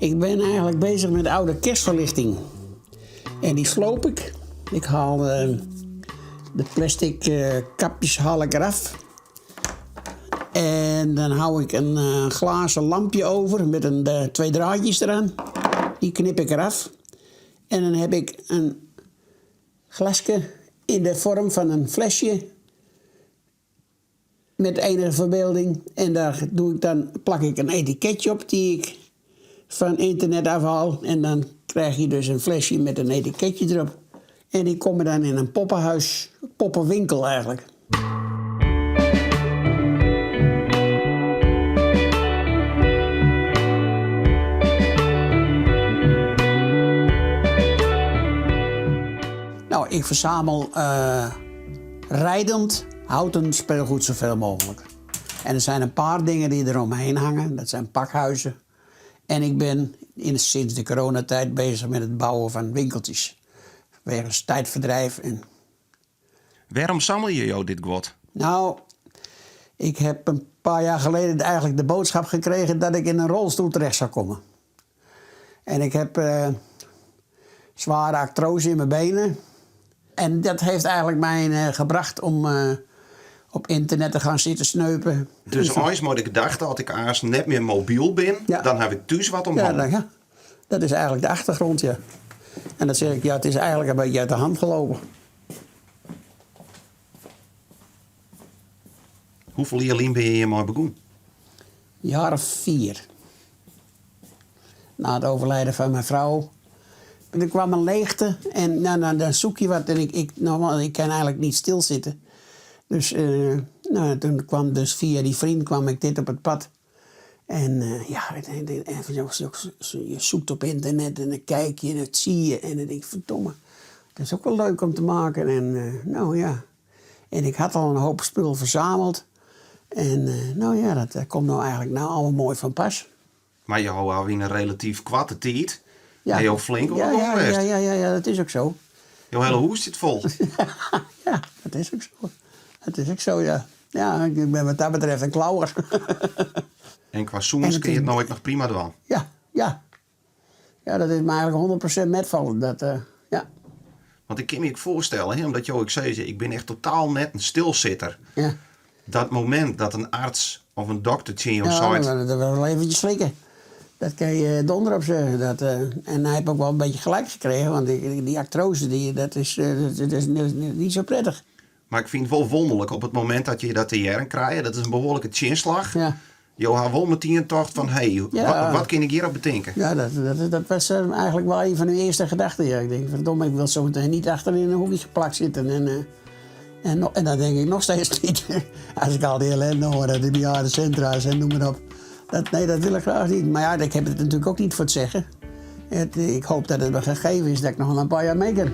Ik ben eigenlijk bezig met oude kerstverlichting. En die sloop ik. Ik haal de, de plastic eh, kapjes haal ik eraf. En dan hou ik een eh, glazen lampje over met een, eh, twee draadjes eraan. Die knip ik eraf. En dan heb ik een glasje in de vorm van een flesje met enige verbeelding. En daar doe ik dan, plak ik een etiketje op die ik van internet afhaal. En dan krijg je dus een flesje met een etiketje erop. En die komen dan in een poppenhuis, poppenwinkel eigenlijk. Nou, ik verzamel uh, rijdend houten speelgoed zoveel mogelijk. En er zijn een paar dingen die eromheen hangen. Dat zijn pakhuizen. En ik ben in, sinds de coronatijd bezig met het bouwen van winkeltjes. Wegens tijdverdrijf. En... Wêrom sammelje jo dit guod? Nou, ik heb een paar jaar geleden eigenlijk de boodschap gekregen dat ik in een rolstoel terecht zou komen. En ik heb uh, zware artrose in mijn benen. En dat heeft eigenlijk mij uh, gebracht om uh, op internet te gaan zitten sneupen. Dus eins mei de gedachte, as ik aanst net mear mobyl bin, Ja. dan haw ik thús wat om Ja, hannen. dan, ja, dat is eigenlijk de achtergrond, ja. En dan zeg ik, ja, het is eigenlijk een beetje uit de hand gelopen. Hoefolle jier lyn binne je hjirmei begûn? Een jaar of 4. Na het overlijden van mijn vrouw. Er kwam een leegte en nou, nou, dan zoek je wat. En ik, ik, normaal, ik kan eigenlijk niet stilzitten. Dus uh, nou, toen kwam dus via die vriend kwam ik dit op het pad. En uh, ja, en, en, je zoekt op internet en dan kijk je en dat zie je. En dan denk ik, verdomme, dat is ook wel leuk om te maken. En uh, nou ja, en ik had al een hoop spul verzameld. En uh, nou ja, dat, dat komt nou eigenlijk nou allemaal mooi van pas. Mar jo hawwe yn in relatyf koarte tiid Ja. hiel flink Ja, oan ja, ja, ja, ja, ja, dat is ook zo. Jo hiele hûs sit fol. ja, dat is ook zo. Dat is ook zo, ja. Ja, ik ben wat dat betreft een klauwer. En kwa sûnens En kin je it no ek noch prima dwaan. Ja, ja. Ja, dat is me eigenlijk 100% metfallen. Dat, uh, ja. Want ik kin my ek foarstelle, hè, omdat jo ek sizze, ik bin echt totaal net in stilsitter. Ja. Dat momint dat in arts of in dokter tsjin jo Ja, seit... dat, dat was wel eventjes slikken. Dat kan je donder op zeggen. Dat, uh, en hij heeft ook wel een beetje gelijk gekregen, want die, die artrose die, dat is, uh, dat is, dat is niet zo prettig. Mar ik fyn it wol wûnderlik, op it momint dat je dat te hearren krije, dat is in behoarlike tsjinslach. Ja. Jo hawwe wol metien tocht fan, hé, Ja. wat, wat kin ik hjirop betinke? Ja, dat, dat, dat was eh, eigenlijk wel een van de eerste gedachten. Ja. Ik denk, verdomme, ik wil zo meteen niet achter in een hoekje geplakt zitten. En, uh, en, en dat denk ik nog steeds niet. Als ik al die ellende hoor, dat die bejaardencentra's en noem maar op. Dat, nee, dat wil ik graag niet. Maar ja, ik heb het natuurlijk ook niet voor het zeggen. Het, ik hoop dat het me gegeven is dat ik nog wel een paar jaar mee kan.